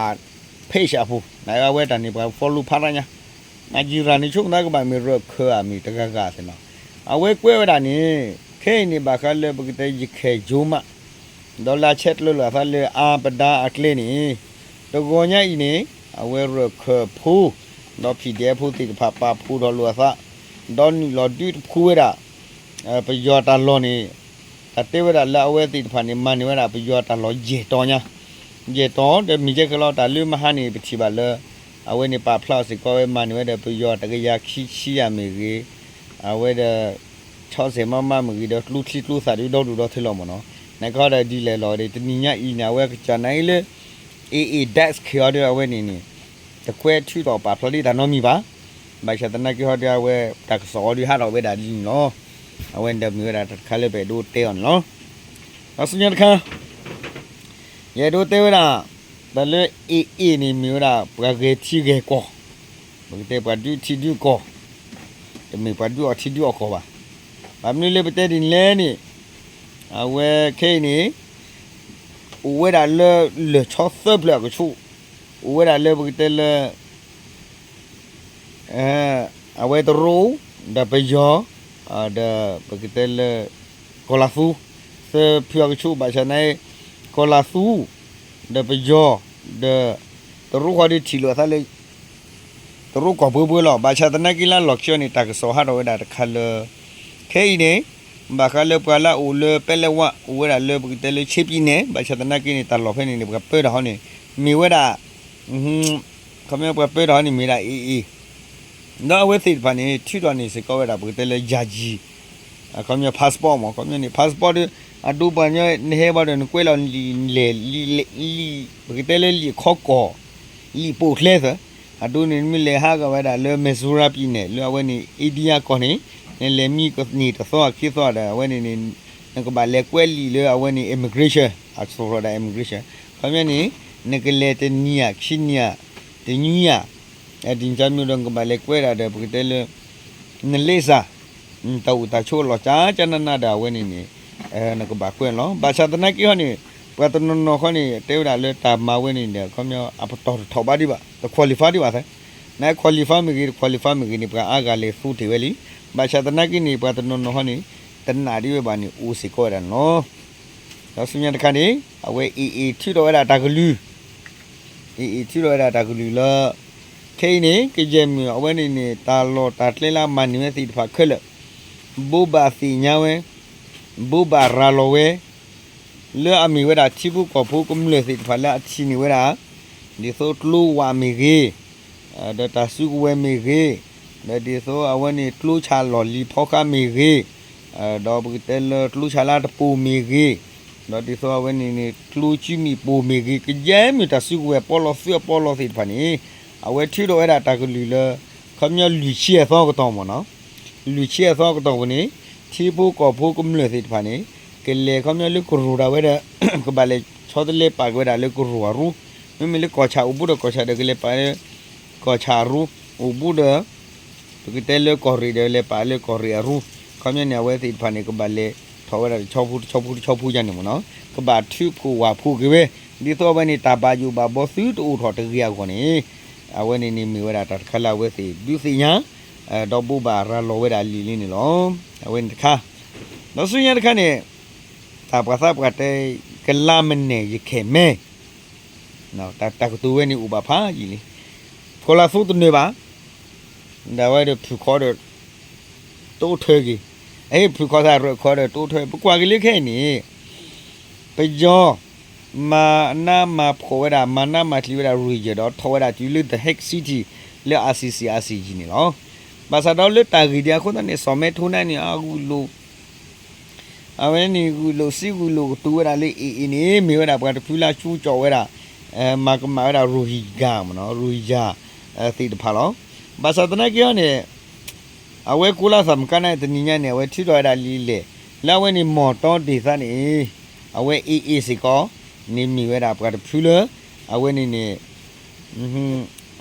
page အပူၤ နအဝဲတၢ်န့ၣ် ပှၤ follow ဖးရၣ်ညါ Nigeria န့ၣ် ဆိကမိၣ်ကဘၣ်မ့ၢ်ရၢၢ်ခၢၣ်အမံၤတဂၤဂၤသ့ၣ်နီၤ. အဝဲကွဲးဝဲဒၣ်န့ၣ် ခဲအံၤန့ၣ် ဘၣ်ဃးလၢပကတဲယခဲၣ်ယိၤမး ဒီးလၢအဆဲးကျၢလိာ်အသးလၢအါပဒါအကျဲန့ၣ် တဂီၤညါအံၤန့ၣ် အဝဲရၢၢ်ခၢၣ်ဖိ ဒီး PDF ဖိသ့ၣ်တဖၣ်ပာ်ဖှိၣ်ထီၣ်လိာ်အသး ဒီးနုာ်လီၤဒုးတဖှူဝဲဒၣ် ပယီၤတၢ်လီၢ်န့ၣ် တၢ်တဲဝဲဒၣ်လၢအဝဲသ့ၣ်တဖၣ်န့ၣ် မၤန့ၢ်ဝဲဒၣ်ပယီၤတၢ်လီၢ်ယဲၢ်တီၤညါ, ယဲၢ်တီၤ ဒီးမ့ၢ်ကဲခဲလီၤ တၢ်လၢမဟါန့ၣ်ပထံၣ်ဘၣ်လၢ အဝဲန့ၣ်ပာ်ဖျါအီၤစ့ၢ်ကီး အဝဲမၤန့ၢ်ဝဲဒီးပယီၤတကယၤခံဆံယၤမ့ၢ်ဂ့ၤ, အဝဲဒီး ဆီစဲးမးမးမ့ၢ်ဂ့ၤ ဒီးကျိချံကျိသၣ်ဒုးဒီဒူၣ်ဒီထၢလီၤမ့ၢ်နီၤ, နကဟီဒီးဒ်လဲၣ်လီၤဒီး တနံၤညါအံၤန့ၣ် အဝဲကစၢ်နၤအံၤလၢ AA Dax ခဲအီၤဒီးအဝဲန့ၣ်န့ၣ် တကွဲးထုးထီၣ်ပာ်ဖျါလံတၢ်နီတမံၤဘၣ်. ဘၣ်ဆၣ်သနာ်က့ဟီဒီး အဝဲတၢ်ကစီၣ်အီၤဒုးဟးထီၣ်ဝဲဒၣ်ဒ်န့ၣ်လီၤ. အဝဲန့ၣ်ဒီးမ့ၢ်ဝဲဒၣ်တၢ်တခါလၢပအဲၣ်ဒိးတဲအီၤန့ၣ်လီၤ. ဒီးဆူညါတခါ ယအဲၣ်ဒိးတဲဝဲဒၣ် တၢ်လၢ AA န့ၣ် မ့ၢ်ဝဲဒၣ်ပှၤဂဲၤထံဂဲၤကီၢ်, ပကတဲပှၤဒုးထံဒုးကီၢ်, တမ့ၢ်ပှၤဒုးအီၣ်ထံဒုးအီၣ်ကီၢ်ဘၣ်. ဘၣ်မနုၤလၢပတဲဒ်န့ၣ်လဲၣ်န့ၣ် အဝဲခဲအံၤန့ၣ် အိၣ်ဝဲဒၣ်လၢလၢၢ်ဆီသၢဖျၢၣ်အကဆူး, အိၣ်ဝဲဒၣ်လၢပကတဲလၢ အဝဲတရူး ဒီးပယီၤ ဒီးပကတဲလၢ ကီၢ်လၤသူ သၢဖုအကဆူး ဘၣ်ဆၣ်သနာ်က့ ကီၢ်လၤသူ ဒီးပယီၤ ဒီး တရူးဃီဒုးထံၣ်လိာ်အသးလၢ တရူးကီၢ်ပှဲၤပှဲၤလီၤ. ဘၣ်ဆၣ်သနာ်က့လၢလီၢ်ခံအီၤန့ၣ် တၢ်ကစီၣ်ဟးထီၣ်ဝဲဒၣ်တခါလၢ ခဲအံၤန့ၣ် ဘၣ်ဃးလၢပှၤလၢအအိၣ်လၢပဲလဲဝါ အိၣ်ဝဲဒၣ်လၢပကတဲလၢ ချ့ပံနဲၣ် ဘၣ်ဆၣ်သနာ်က့န့ၣ် တၢ်လီၢ်ဖဲန့ၣ်န့ၣ် ပှၤပၢတၢ်ဟီန့ၣ် မ့ၢ်ဝဲဒၣ် ခီပညီပှၤပၢတၢ်ဟီန့ၣ်မ့ၢ်ဒၣ် AA ဒီးအဝဲသ့ၣ်တဖၣ်န့ၣ် ထုးထီၣ်န့ၢ်စ့ၢ်ကီးဝဲဒၣ် ပကတဲလၢ ယာယီ အခီပညီ passport မ့ၢ် ခီပညီန့ၣ် passport ဒီး အဒိပှၤကညီနဟဲဘၣ်ဒီး နကွဲးလီၤလံာ်လဲၢ် လံာ် ပကတဲလၢလံာ်ခီကီၢ် လံာ်ပိာ်ကျဲသၢ အဒိန့ၣ် နမ့ၢ်လဲၤဟးဂီၤဝဲဒၣ်လၢ Missouri ပံနဲၣ် လၢအဝဲန့ၣ် India ကီၢ်န့ၣ် နလဲၤမံကန့ၢ်တသီခံသီဒီး အဝဲန့ၣ်န့ၣ် နကဘၣ်လဲၤကွဲးလံာ်လၢအဝဲန့ၣ် immigration အစိာ်ထီၣ်ဒၣ် immigration ခီပညီန့ၣ် နကလဲၤတနံၤဧါ ခံနံၤဧါ တနွံဧါ ဒ်န့ၣ်မ့ၢ်ဒီး နကဘၣ်လဲၤကွဲးဒၣ်ဒီး ပကတဲလၢ နလ့စၢ် တၢ်အိၣ်တၢ်ဆိးအလီၢ်ကၠါကၠါနးနးဒီး အဝဲန့ၣ်န့ၣ် နကဘၣ်ကွဲးလီၤ. ဘၣ်ဆၣ်သနာ်က့ဟီန့ၣ် ပှၤတနီၤနီၤခီန့ၣ် တဲဝဲဒၣ်လၢတၢ်မၤဝဲန့ၣ်ဒီး ခီပညီ အပတီၢ်တထီၣ်ဘၣ်ဒံးဘၣ် တ qualify ဒံးဘၣ်သဲ န qualify မ့ၢ်ဂ့ၤ တ qualify မ့ၢ်ဂ့ၤန့ၣ် ပှၤအါဂၤလဲၤသူတ့ၢ်ဝဲလံ. ဘၣ်ဆၣ်သနာ်က့န့ၣ် ပှၤတနီၤနီၤဟီန့ၣ် တနာ်ဒံးဝဲဘၣ်န့ၣ် အိၣ်စ့ၢ်ကီးဝဲဒၣ်န့ၣ်လီၤ. ဒီးဆူညါတခါန့ၣ် အဝဲ AA ထုးထီၣ်ဝဲဒၣ်တၢ်ကလုၢ် AA ထုးထီၣ်ဝဲဒၣ်တၢ်ကလုၢ်လၢ ခဲအံၤန့ၣ် ကယဲၢ်မုၢ်အဝဲန့ၣ်န့ၣ် တၢ်လီၢ်တၢ်ကျဲလၢအမၤန့ၢ်ဝဲသ့ၣ်တဖၣ်ခဲလၢာ် ဘိးဘၣ်သ့ၣ်ညါဝဲ ဘိးဘၣ်ရၤလီၤဝဲ လၢအမ့ၢ်ဝဲဒၣ်ထံဖိကီၢ်ဖိကမျၢၢ်သ့ၣ်တဖၣ်လၢအထံၣ်န့ၢ်ဝဲဒၣ် ဒ်သိးကျိဝးမ့ၢ်ဂ့ၤ, ဒီးတၢ်စုကဝဲၤမ့ၢ်ဂ့ၤ, ဒီးဒ်သိးအဝဲန့ၣ်ကျိဆၣ်လီၢ်လံၤဖီဃါမ့ၢ်ဂ့ၤ, ဒီးပကတဲလၢကျိဆၣ်လၢတပိၤမ့ၢ်ဂ့ၤ, ဒီးဒ်သိးအဝဲန့ၣ်န့ၣ် ကျိစုမံၣ်ပိၢ်မ့ၢ်ဂ့ၤ, ကယဲၢ်မ့ၢ်တၢ်စုကဝဲၤပီလီၤသုးအပီလီၤသ့ၣ်တဖၣ်န့ၣ်, အဝဲထုးထီၣ်ဝဲဒၣ်တၢ်ကလုၢ်လၢ ခီပညီလွံၢ်ဆံအသီကတီၢ်မ့ၢ်နီၤ, လွံၢ်ဆံအသီကတီၢ်ပူၤန့ၣ် ထံဖိကီၢ်ဖိကမျၢၢ်သ့ၣ်တဖၣ်န့ၣ် ကလဲၤခီပညီလၢကရိၢ်ဒၣ်ဝဲဒီး ကဘၣ်လဲၤဆီတလဲပာ်က့ၤဝဲဒၣ်လၢကရိၢ်အရူ, မ့မ့ၢ်လၢကီၢ်ဆၣ်အိၣ်ဘူးဒီးကီၢ်ဆၣ်ဒီးကလဲၤပာ်လၢ ကီၢ်ဆၣ်အရူ, အိၣ်ဘူးဒီး ပကတဲလၢကီၢ်ရ့ၣ်ဒီးလဲၤပာ်လၢကီၢ်ရ့ၣ်အရူ, ခီပညီန့ၣ် အဝဲသ့ၣ်တဖၣ်န့ၣ် ကဘၣ်လဲၤထီၣ်ဝဲဒၣ်တဆီဖိတဆီဖိတဆီဖိယါန့ၣ်မ့ၢ်နီၤ, ကဘၣ်ထုးဖှိၣ်ဝၢ်ဖှိၣ်က့ၤဝဲ, ဒ်သိးအဝဲန့ၣ် တၢ်ဘၣ်ယိၣ်ဘၣ်ဘီသုတအိၣ်ထီၣ်တဂ့ၤအဂီၢ်န့ၣ်, အဝဲန့ၣ်န့ၣ်မ့ၢ်ဝဲဒၣ်တၢ်တခါလၢအဝဲသ့ၣ်ဒုးသ့ၣ်ညါ ဒီးဘိးဘၣ်ရၤလီၤဝဲဒၣ်လံာ်လံန့ၣ်လီၤ. အဝဲန့ၣ်တခါ, ဒီးဆူညါတခါန့ၣ်, တၢ်ပှၤသးပှၢ်တဲ ကလါမနဲၣ်ယခဲၣ်မဲ, တၢ်ကတိၤဝဲန့ၣ်အိၣ်ဘၣ်ဖးယံာ်လံ, ကီၤလၤသူတနၢၤဘၣ်, ဒီးအဝဲဒီးဖုၣ်ခီဒီး တအိၣ်ထၢက့ၤ, အဟ့ၣ်ဖုၣ်ခီသးရၢၢ်ခီဒီးတအိၣ်ထၢ, ပကွၢ်က့ၤလၢခဲအံၤန့ၣ် ပယီၤ မၤနးမၤဖှီၣ်ဝဲဒၣ် မၤနးမၤချံဝဲဒၣ် Rohingya ဒီးထီၣ်ဝဲဒၣ်တုၤလၢ The Hague City လၢ I C C I C G န့ၣ်လီၤ. ဘၣ်ဆၣ်ဒီးလၢတၢ်ဂ့ၢ်ဒ်အဃိသတးန့ၣ် စီၤမဲထိနါန့ၣ် အဂုာ်လိာ် အဝဲန့ၣ်ဂုာ်လိာ်စံးဂုာ်လိာ်ကတိၤဝဲဒၣ်လၢ A A န့ၣ် မ့ၢ်ဝဲဒၣ်ပှၤတဖုလၢဆူကၠီၣ်ဝဲဒၣ် မၤကမၣ်ဝဲဒၣ် Rohingya မ့ၢ်နီၤ Rohingya သ့ၣ်တဖၣ်လီၤ. ဘၣ်ဆၣ်သနာ်က့ဟီန့ၣ် အဝဲကိးလါသးမကါန့ၣ် တနံၤညါန့ၣ် အဝဲထုးထီၣ်ဝဲဒၣ်လံာ်လဲၢ် လၢအဝဲန့ၣ် မီၢ်တီဒ့ၣ်သးန့ၣ် အဝဲ A A စ့ၢ်ကီး န့ၣ်မ့ၢ်ဝဲဒၣ်ပှၤတဖုလၢ အဝဲန့ၣ်န့ၣ်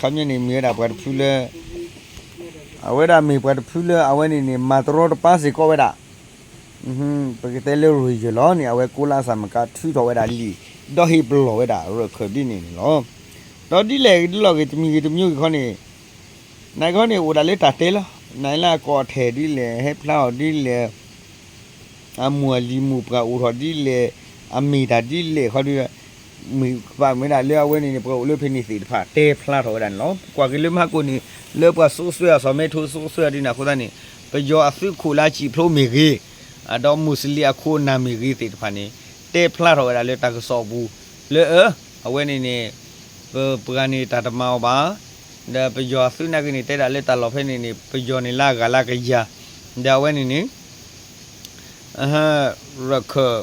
ခီပညီန့ၣ်မ့ၢ်ဝဲဒၣ်ပှၤတဖုလၢ အဝဲဒၣ်မ့ၢ်ပှၤတဖုလၢအဝဲန့ၣ်န့ၣ် မၤတရီတပါစ့ၢ်ကီးဝဲဒၣ် ပကတဲလၢ Rohingya လီၤန့ၣ် အဝဲကိးလါသးမကါထုးထီၣ်ဝဲဒၣ်လံာ် ဒီးဟ့ၣ်ပလီၢ်ဝဲဒၣ်ရၢၢ်ခၢၣ်ဒ်န့ၣ်န့ၣ်လီၤ. ဒီးဒ်လဲၣ်ဂ့ၤဒ်လဲၣ်ဂ့ၤ တမံၤဂ့ၤတမံၤဂ့ၤခီန့ၣ် နကီန့ၣ်အိၣ်ဒၣ်လၢတၢ်တဲလီၤ နလၢအကိးအထဲၣ်ဒ်လဲၣ် ဟဲဖျါအီၤဒ်လဲၣ် အမိၢ်အလံၤမိၢ်ပှၢ်အိၣ်ထီၣ်ဒ်လဲၣ် အမ့ၢ်တၢ်ဒ်လဲၣ်ခီဒီး မ့ၢ်ကဘၣ်မ့ၢ်ဒၣ်လၢအဝဲန့ၣ်န့ၣ် ပှၤအိၣ်လၢဖဲန့ၣ်သ့ၣ်တဖၣ်တဲဖျါထီၣ်ဝဲဒၣ်န့ၣ်လီၤ. ကွၢ်က့ၤလၢမဟါကိၣ်န့ၣ် လၢပှၤစိးစွဲအီၤ စီၤမဲထိစိးစွဲအီၤဒ်န့ၣ်အဃိသတးန့ၣ် ပယီၤအသုးခိၣ်လၢစံၣ်ဖျိမ့ၢ်ဂ့ၤ ဒီးမူးစလ့ၣ်အခိၣ်အနၢ်မ့ၢ်ဂ့ၤသ့ၣ်တဖၣ်န့ၣ် တဲဖျါထီၣ်ဝဲဒၣ်လၢတၢ်ကစီၣ်ပူၤ လၢအ အဝဲန့ၣ်န့ၣ် ပပှၤန့ၣ်တၢ်တမၤအီၤဘၣ် ဒီးပယီၤအသုးနာ်က့န့ၣ် တဲဒၣ်လၢတၢ်လီၢ်ဖဲန့ၣ်န့ၣ် ပယီၤန့ၣ်လၢအဂၤလၢကယၤ ဒီးအဝဲန့ၣ်န့ၣ် ရၢၢ်ခၢၣ်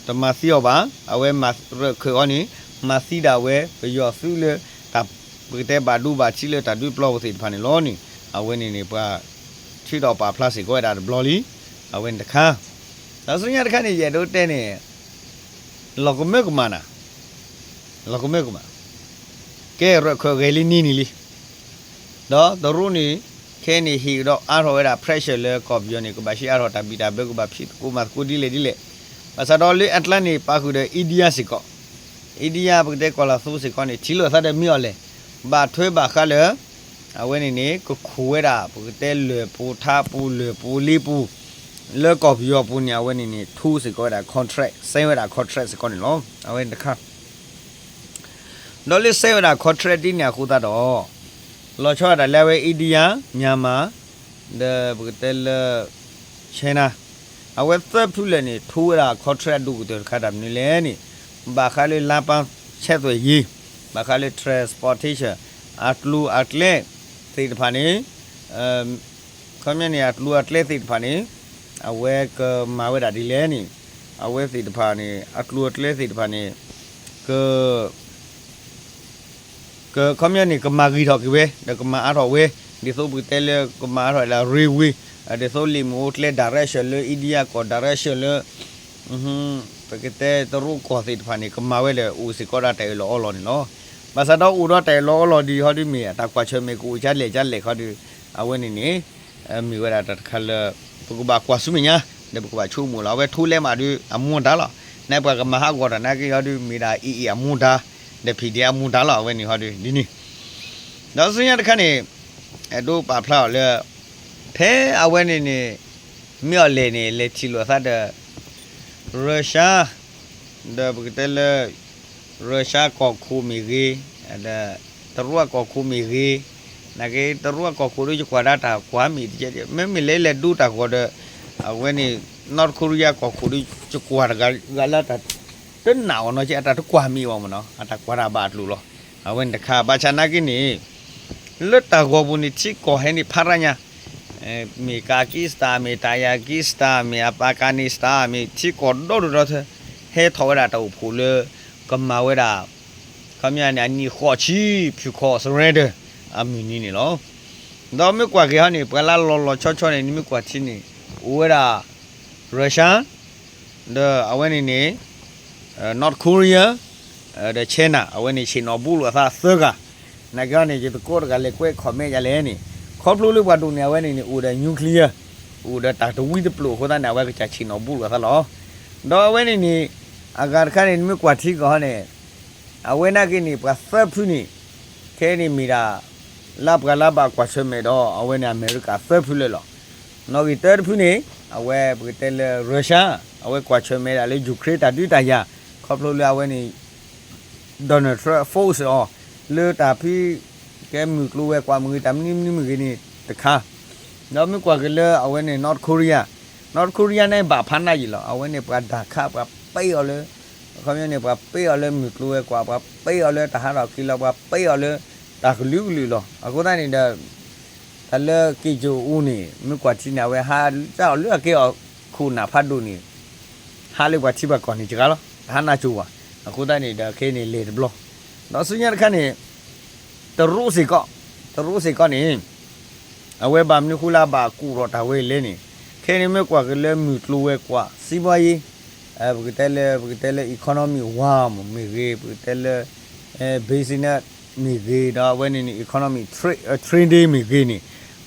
တမၤသံအီၤဘၣ် အဝဲရၢၢ်ခၢၣ်အီၤန့ၣ် မၤသံဒၣ်ဝဲ ပယီၤသုးလၢ တၢ်ပကတဲဘၣ်ဒိဘၣ်ထံးလၢတၢ်ဒုးပျီပူၤသ့ၣ်တဖၣ်န့ၣ်လီၤန့ၣ် အဝဲန့ၣ်န့ၣ် ပှၤထုးထီၣ်ပာ်ဖျါစ့ၢ်ကီးဝဲဒၣ်တဘျီလံ အဝဲန့ၣ်တခါ ဒီးဆူညါတခါန့ၣ် ယအဲၣ်ဒိးတဲန့ၣ် လီၤကမၢကမၣ်နၤ လီၤကမၢကမၣ် ကဲရၢၢ်ခၢၣ်ဂဲၤလံနံၤနံၤလံ ဒီးတရူးန့ၣ် ခဲအံၤန့ၣ်ဟ့ၣ်ကဒီးအါထီၣ်ဝဲဒၣ် pressure လၢကီၢ်ပယီၤန့ၣ် ကဘၣ်ဟံးအါထီၣ်တၢ်ဘံၣ်တၢ်ဘၢ ကဘၣ်ဖံးသကိးမၤသကိးဒ်လဲၣ်ဒ်လဲၣ် ဘၣ်ဆၣ်ဒီးလၢအကျါန့ၣ် ပာ်ဃုာ်ဒီး India စ့ၢ်ကီး India ပကတဲကီၤလၤသူစ့ၢ်ကီးန့ၣ် ထံၣ်လိာ်သးဒီးမ့ၢ်အီၤလဲၣ် ဘၣ်ထွဲဘၣ်ဃးလၢ အဝဲန့ၣ်န့ၣ် ကခိၣ်ဝဲဒၣ် ပကတဲလၢၢ်ပူၤထးပူၤ လၢၢ်ပူၤလ့ပူၤ လၢကီၢ်ပယီၤပူၤန့ၣ် အဝဲန့ၣ်န့ၣ် ထူစ့ၢ်ကီးဝဲဒၣ် contract ဆဲးဝဲဒၣ် contract စ့ၢ်ကီးန့ၣ်လီၤ အဝဲန့ၣ်တခါ ဒီးလၢဆဲးဝဲဒၣ် contract ဒ်န့ၣ်အဃိသတးဒီး လီၤဆီဒၣ်တၢ်လၢအဝဲ India Myanmar ဒီးပကတဲလၢ China အဝဲသၢဖုလၢာ်န့ၣ် ထူဝဲဒၣ် contract ဒိၣ်ကတၢၢ်တခါတၢ်မနုၤလဲၣ်န့ၣ် ဘၣ်ဃးလၢလါပန်းဆက်သွယ်ရေး ဘၣ်ဃးလၢ transportation အကျိၤအကျဲသ့ၣ်တဖၣ်န့ၣ် ခီပညီန့ၣ် အကျိၤအကျဲသ့ၣ်တဖၣ်န့ၣ် အဝဲကမၤဝဲဒၣ်ဒ်လဲၣ်န့ၣ် အဝဲသ့ၣ်တဖၣ်န့ၣ် အကျိၤအကျဲသ့ၣ်တဖၣ်န့ၣ် က ကခီပညီန့ၣ် ကမၤဂ့ၤထီၣ်က့ၤဝဲ ဒီးကမၤအါထီၣ်ဝဲ ဒ်သိးပကတဲလၢကမၤအါထီၣ်လၢ railway ဒ်သိးလံာ်မ့ၣ်အူကျဲ direction လၢ India ကီၢ် direction လၢ ပကတဲတရူးကီၢ်သ့ၣ်တဖၣ်န့ၣ် ကမၤဝဲလၢအိၣ်စ့ၢ်ကီးဒီးတၢ်အၢၣ်လီၤအီလီၤန့ၣ်လီၤ. ဘၣ်ဆၣ်ဒီးအိၣ်ဒီးတၢ်အၢၣ်လီၤအီလီၤဒ်ဟီဒ်မ့ၢ် အတၢ်ကွၢ်ဆၢၣ်မဲာ်ကအိၣ်ကလဲၣ်ကလဲၣ်ခီဒီး အဝဲန့ၣ်န့ၣ် မ့ၢ်ဝဲဒၣ်တၢ်တခါလၢ ပကဘၣ်ကွၢ်ဆူမဲာ်ညါ ဒီးပကဘၣ်ဆိကမိၣ်လီၤ. အဝဲထူလဲမးဒီး အမူဒါလီၤ. နပှၤကမၤဟးဂီၤတၢ်နာ်က့ဟီဒ်မ့ၢ်ဒၣ် AA အမူဒါ ဒီး PDF အမူဒါလီၤ. အဝဲန့ၣ်ဟီဒ်ဒ်န့ၣ် ဒီးဆူညါတခါန့ၣ် အဲၣ်ဒိးပာ်ဖျါအီၤလၢ ဖဲအဝဲန့ၣ်န့ၣ် မ့ၢ်အီၤလဲၣ်န့ၣ် လဲၤထံၣ်လိာ်သးဒီး Russia ဒီးပကတဲလၢ Russia ကီၢ်ခိၣ်မ့ၢ်ဂ့ၤ ဒီးတရူးကီၢ်ခိၣ်မ့ၢ်ဂ့ၤ နာ်က့ တရူးကီၢ်ခိၣ်ဒီးယကွၢ်ဒၣ်တၢ်ကွၢ်မ့ၢ်တကဲ မ့မ့ၢ်လဲၤလဲၤဒိတၢ်ဂီၤဒီး အဝဲန့ၣ် North Korea ကီၢ်ခိၣ်ဒီး ယကွၢ်တဂၤဂၤလၢတၢ် တနာ်အီၤနီၤ ကဲအတၢ်တကွၢ်မ့ၢ်ဘၣ်မ့ၢ်နီၤ အတၢ်ကွၢ်တၢ်ဘၣ်အကျိၤလီၤ. အဝဲန့ၣ်တခါ ဘၣ်ဆၣ်နာ်က့န့ၣ် လၢတၢ်ဂီၤပူၤန့ၣ် ထံကီၢ်ဟဲန့ၣ်ဖးရၣ်ညါ, မ့ၢ်ကါကံစတၢ် မ့ၢ်တၢ်ယါကံစတၢ် မ့ၢ်အပၣ်ကါန့စတၢ် မ့ၢ်ထံကီၢ်ဒီဒိၣ်ဒီထၢ ဟဲထီၣ်ဝဲဒၣ်တၢ်အိၣ်ဖှိၣ်လၢ ကမၤဝဲဒၣ် ခီပညီန့ၣ် အနံၣ်ဃိးဆံ ဖုၣ်ခီၣ် surrender အမုၢ်နံၤန့ၣ်လီၤ. ဒီးမ့ၢ်ကွၢ်က့ၤဟီန့ၣ် ပှၤလၢလီၤလီၤဆီဆီန့ၣ် နမ့ၢ်ကွၢ်ထံန့ၣ် အိၣ်ဝဲဒၣ် Russia ဒီးအဝဲန့ၣ်န့ၣ် North Korea ဒီး China အဝဲန့ၣ်ဆ့ၣ်နီၤဘူးလိာ်အသးသၢဂၤ, နာ်က့ဟီန့ၣ် ယသကိးတဂၤလဲၤကွဲး comment ယၤလဲၣ်န့ၣ် ခီဖျိလၢပှၤဒိၣ်န့ၣ် အဝဲန့ၣ်န့ၣ် အိၣ်ဒီး nuclear အိၣ်ဒီးတၢ်တဝံတပျိာ်အဃိသတးန့ၣ် အဝဲကစၢ်ဆ့ၣ်နီၤဘူးလိာ်အသးလီၤ. ဒီးအဝဲန့ၣ်န့ၣ် အဂၤတခါန့ၣ် နမ့ၢ်ကွၢ်ထံကီၢ်ဟီန့ၣ် အဝဲနာ်က့န့ၣ် ပှၤသၢဖုန့ၣ် ခဲအံၤန့ၣ်မ့ၢ်ဒၣ် လၢပှၤလၢဘၣ်ကွၢ်ဆၢၣ်မဲာ်ဒီး အဝဲန့ၣ်အမဲရကၤသၢဖုလၢာ်လီၤ. နီၣ်ဂံၢ်တၢတဖုန့ၣ် အဝဲပကတဲလၢ Russia အဝဲကွၢ်ဆၢၣ်မဲာ်ဒၣ်လၢ Ukraine တၢ်ဒုးတၢ်ယၤ ခီဖျိလၢအဝဲန့ၣ် Donald Trump force အီၤ လၢတၢ်ဖု ကဲမုၢ်ကျိၤဝဲၤကွာ်မ့ၢ်ဂ့ၤ တၢ်မနုၤမနုၤမ့ၢ်ဂ့ၤန့ၣ်တခါ, ဒီးမ့ၢ်ကွၢ်က့ၤလၢအဝဲန့ၣ် North Korea, North Korea န့ၣ်ဘၣ်ဖးနးယံာ်လီၤ. အဝဲန့ၣ်ပှၤဒၣ်ခး ပှၤပ့အီၤလၢ ခီပညီန့ၣ် ပှၤပ့အီၤလၢမုၢ်ကျိၤဝဲၤကွာ်, ပှၤပ့အီၤလၢတၢ်ဟးထီၣ်ခံလီၤ, ပှၤပ့အီၤလၢတၢ်ကလုာ်ကလုာ်လီၤ. အဃိသတးန့ၣ်ဒီး တၢ်လၢ က့ၣ်ကၠိၣ်အူန့ၣ် မ့ၢ်ကွၢ်ထံန့ၣ် အဝဲဟးတၢ်အီၤလၢအကဲအီၤခိၣ်နၢ်ဖးဒိၣ်န့ၣ် ဟးလၢပှၤထံပှၤကီၢ်န့ၣ်စှၤလီၤ, တဟးနးကၠိဝဲ. အဃိသတးန့ၣ်ဒီးခဲအံၤန့ၣ်လဲၤတဘျီ, ဒီးဆူညါတခါန့ၣ် တရူးစ့ၢ်ကီး, တရူးစ့ၢ်ကီးန့ၣ် အဝဲဘၣ်မနုၤဃိလၢအဘၣ်ကူၣ်ထီၣ်တၢ်ဝဲလဲၣ်န့ၣ်, ခဲအံၤန့ၣ်မ့ၢ်ကွၢ်က့ၤလၢမုၢ်ကျိၤဝဲၤကွာ် စံးဘီယ့ ပကတဲလၢ ပကတဲလၢ economy war မ့ၢ်ဂ့ၤ, ပကတဲလၢ business မ့ၢ်ဂ့ၤ, ဒီးအဝဲန့ၣ်န့ၣ် economy trade, trade မ့ၢ်ဂ့ၤန့ၣ်,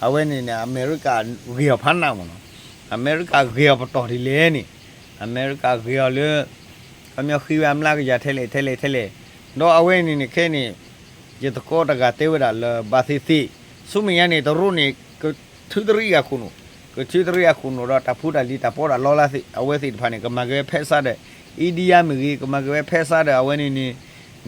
အဝဲန့ၣ်န့ၣ် အမဲရကၤဂ့ၤအီၤဖးနးမ့ၢ်နီၤ, အမဲရကၤဂ့ၤအီၤပတီၢ်ဒ်လဲၣ်န့ၣ်, အမဲရကၤဂ့ၤအီၤလၢ ခီပညီဃ့ဝဲအမျးကယၤထဲလဲၣ်ထဲလဲၣ်ထဲလဲၣ်, ဒီးအဝဲန့ၣ်န့ၣ် ခဲအံၤန့ၣ် ယသကိးတဂၤတဲဝဲဒၣ်လၢဘၣ်သ့ၣ်သ့ၣ်, ဆူမဲာ်ညါန့ၣ် တရူးန့ၣ် ကထုးတရံးအခိၣ်နူာ်, ကထုးတရံးအခိၣ်နူာ်ဒီးတၢ်ဖိတၢ်လံၤတၢ်ပီးတၢ်လီလၢအဝဲသ့ၣ်တဖၣ်န့ၣ် ကမၤက့ၤဝဲဖဲစးဒီး India မ့ၢ်ဂ့ၤ, ကမၤက့ၤဝဲဖဲစးဒီးအဝဲန့ၣ်န့ၣ်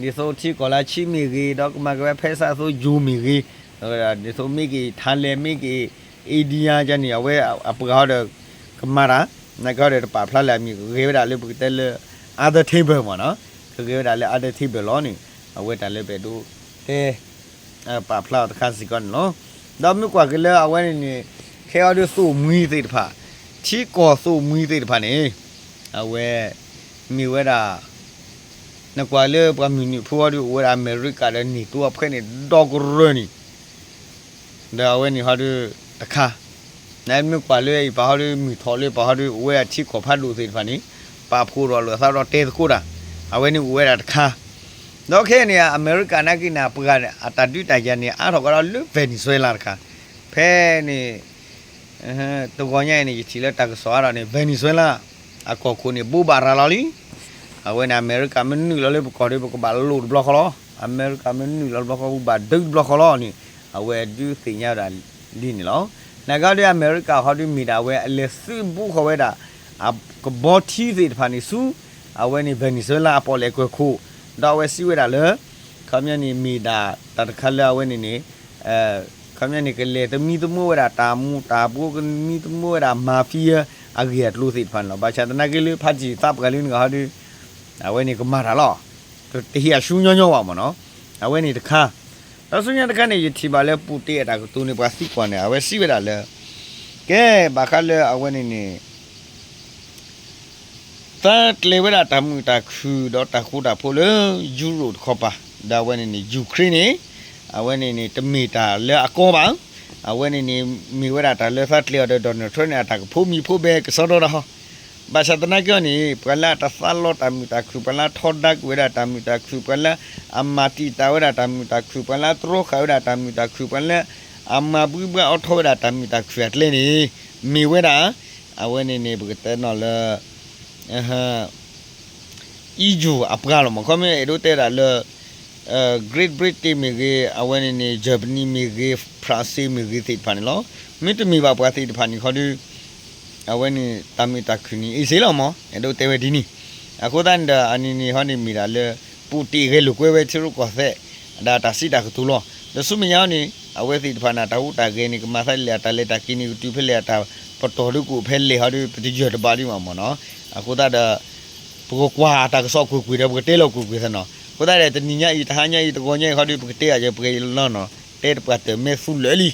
ဒ်သိးထံကီၢ်လၢဆံမ့ၢ်ဂ့ၤ, ဒီးကမၤက့ၤဝဲဖဲစးသိးယိၤမ့ၢ်ဂ့ၤ, ဒ်သိးမ့ၢ်က့ၤ Thailand မ့ၢ်က့ၤ India ကန့ၣ် အဝဲအပှၤဟီဒီး ကမၤတၢ်, နာ်က့ဟီဒီးတပာ်ဖျါလၢအမံၤ ကဂဲၤဝဲဒၣ်လၢပကတဲလၢ other table မ့ၢ်နီၤ, ကဂဲၤဝဲဒၣ်လၢ other table လီၤန့ၣ်, အဝဲတၢ်လၢပအဲၣ်ဒိးတဲ ပာ်ဖျါအီၤတခါစ့ၢ်ကီးန့ၣ်လီၤ. ဒီးမ့ၢ်ကွၢ်က့ၤလၢအဝဲန့ၣ်န့ၣ် ခဲအံၤဒုးသိၣ်မှံသ့ၣ်တဖၣ်, ထံကီၢ်သိၣ်မှံသ့ၣ်တဖၣ်န့ၣ် အဝဲ မ့ၢ်ဝဲဒၣ် နကွၢ်လၢပှၤမုၢ်နုာ်ဖိဟီဒုး အိၣ်ဝဲဒၣ်အမဲရကၤဒီး NATO အဖှဲးန့ၣ် ဒီကရၢၢ်န့ၣ် ဒီးအဝဲန့ၣ်ဟီဒုးတခါ, နမ့ၢ်ကွၢ်လၢအံၤပာ်ဟီဒုး မုၢ်ထီၣ်လၢပာ်ဟီဒုး အိၣ်ဝဲဒၣ်ထံကီၢ်ဖးဒိၣ်သ့ၣ်တဖၣ်န့ၣ် ပာ်ဖှိၣ်ထီၣ်လိာ်သးဒီးတဲသကိးတၢ်, အဝဲန့ၣ်အိၣ်ဝဲဒၣ်တခါ, ဒီးခဲအံၤန့ၣ် အမဲရကၤနာ်က့န့ၣ် အပှၤအတၢ်ဒုးတၢ်ယၤန့ၣ် အါထီၣ်ကဒီးလၢ Venezuela တခါ, ဖဲန့ၣ် တဂီၤညါအံၤန့ၣ် ယထံၣ်လၢတၢ်ကစီၣ်အါထီၣ်န့ၣ် Venezuela အကီၢ်ခိၣ်န့ၣ် ဘိးဘၣ်ရၤလီၤလံ, အဝဲန့ၣ် အမဲရကၤမ့ၢ်နုာ်လီၤလၢပကီၢ်ဒီး ပကဘၣ်လိၣ်တဘျီဃီလီၤ, အမဲရကၤမ့ၢ်နုာ်လီၤတဘျီဃီ ပကဘၣ်ဒုးတဘျီဃီလီၤန့ၣ် အဝဲဒုးသ့ၣ်ညါဝဲဒၣ်ဒ်န့ၣ်လီၤ. နာ်က့ဟီဒုး အမဲရကၤဟီဒုးမ့ၢ်ဒၣ်ဝဲ အလဲၤသုးဘူးဃီၤဝဲဒၣ် အကဘီထံသ့ၣ်တဖၣ်န့ၣ်ဆူ အဝဲန့ၣ် Venezuela အပီၣ်လဲၣ်ကီၢ်ခိၣ်, ဒီးအဝဲစံးဝဲဒၣ်လၢ ခီပညီန့ၣ် မ့ၢ်ဒၣ်တၢ်တခါလၢအဝဲန့ၣ်န့ၣ် ခီပညီန့ၣ် ကလဲၤသမံသမိးဝဲဒၣ်တၢ်မူၤတၢ်ဘှီး ကသမံသမိးဝဲဒၣ် mafia အဂ့ၢ်အကျိၤသ့ၣ်တဖၣ်န့ၣ်လီၤ. ဘၣ်ဆၣ်သနာ်က့လၢ ဖါတံၣ်သးပှၢ်လၢနဂၤဟီဒုး အဝဲန့ၣ်ကမၤတၢ်လီၤ. တဟ့ၣ်အဆူညီညီဘၣ်မ့ၢ်နီၤ. အဝဲန့ၣ်တခါ, ဒီးဆူညါတခါန့ၣ် ယထံၣ်ဘၣ်လၢ Putin အတၢ်ကတိၤန့ၣ် ပှၤသံကွၢ်န့ၣ် အဝဲစံးဝဲဒၣ်လၢ ကဲ ဘၣ်ဃးလၢအဝဲန့ၣ်န့ၣ် သးကျဲၤဝဲဒၣ်တၢ်မုာ်တၢ်ခုၣ်ဒီးတၢ်ဃူတၢ်ဖိးလၢ ယူရိၣ်တခီပၤ, ဒီးအဝဲန့ၣ်န့ၣ် Ukraine န့ၣ် အဝဲန့ၣ်န့ၣ် တမ့ၢ်တၢ်လၢအကီဘၣ်. အဝဲန့ၣ်န့ၣ် မ့ၢ်ဝဲဒၣ်တၢ်လၢသးကျဲၤအီၤဒီး Donald Trump န့ၣ် အတၢ်ကဖိမံၤဖိဘဲကစီဒီတၢ်ဟီ. ဘၣ်ဆၣ်သနာ်က့န့ၣ် ပှၤလၢအတသးလီတၢ်မုာ်တၢ်ခုၣ်, ပှၤလၢအထီဒါကွံာ်ဝဲဒၣ်တၢ်မုာ်တၢ်ခုၣ်, ပှၤလၢအမၤတံာ်တာ်ဝဲဒၣ်တၢ်မုာ်တၢ်ခုၣ်, ပှၤလၢအတြီဃာ်ဝဲဒၣ်တၢ်မုာ်တၢ်ခုၣ်, ပှၤလၢအမၤဘှံးဘှါအီၣ်ထီၣ်ဝဲဒၣ်တၢ်မုာ်တၢ်ခုၣ်အကျဲန့ၣ် မ့ၢ်ဝဲဒၣ် အဝဲန့ၣ်န့ၣ် ပကတဲနီၤလၢ EU အပှၤလီၤမး. ခီမ့ၢ်အဲၣ်ဒိးတဲဒၣ်လၢ Great Britain မ့ၢ်ဂ့ၤ, အဝဲန့ၣ်န့ၣ် Germany မ့ၢ်ဂ့ၤ, France မ့ၢ်ဂ့ၤသ့ၣ်တဖၣ်န့ၣ်လီၤ. မ့တမ့ၢ်ဘၣ်ပှၤသ့ၣ်တဖၣ်န့ၣ်ခီဒုး အဝဲန့ၣ်တၢ်မုာ်တၢ်ခုၣ်န့ၣ် အ့ၣ်စ့လီၤမး, အဲၣ်ဒိးတဲဝဲဒ်န့ၣ်. အဃိသတးန့ၣ်ဒီး အနံၤန့ၣ်ဟီန့ၣ်မ့ၢ်ဒၣ်လၢ Putin ဂဲၤလိာ်ကွဲဝဲထံရူၢ်ကီၢ်သဲး ဒီးတၢ်စံးတၢ်ကတိၤလီၤ. ဒီးဆူမဲာ်ညါန့ၣ် အဝဲသ့ၣ်တဖၣ်န့ၣ် တၢ်ဟူးတၢ်ဂဲၤန့ၣ် ကမၤသးဒ်လဲၣ်, တၢ်လဲၤတၢ်က့ၤန့ၣ် ကတုၤဖဲလဲၣ်, တၢ်ပတီၢ်ဒုးကအိၣ်ဖဲလဲၣ်ဟီဒီး ပတယၢၢ်တဘၣ်ဒံးဘၣ်မးနီၤ. အဃိသတးဒီး ပကကွၢ်တၢ်ကစီၣ်ကွ့ၢ်ကွ့ၢ်ဒီး ပကတဲလီၤကွ့ၢ်ကွ့ၢ်သနီၤ. အဃိသတးန့ၣ် တနံၤညါအံၤ တဟါညါအံၤ တဂီၤညါအံၤ ခီဒုး ပကတဲအီၤ ပှဲၤလီၤနီၤ, တဲတပှၢ်တၢၢ် မ့ၢ်သူလၢာ်လံ.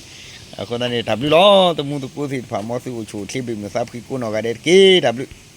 အဃိသတးန့ၣ် တၢ်ဘျုးလီၤ သမူသကိးသ့ၣ်တဖၣ် မ်သုအိၣ်ဆူၣ်အိၣ်ချ့ဘၣ်မုာ်သးဖှံကိးနီၢ်ဂၤဒဲးတက့ၢ်. တၢ်ဘျုး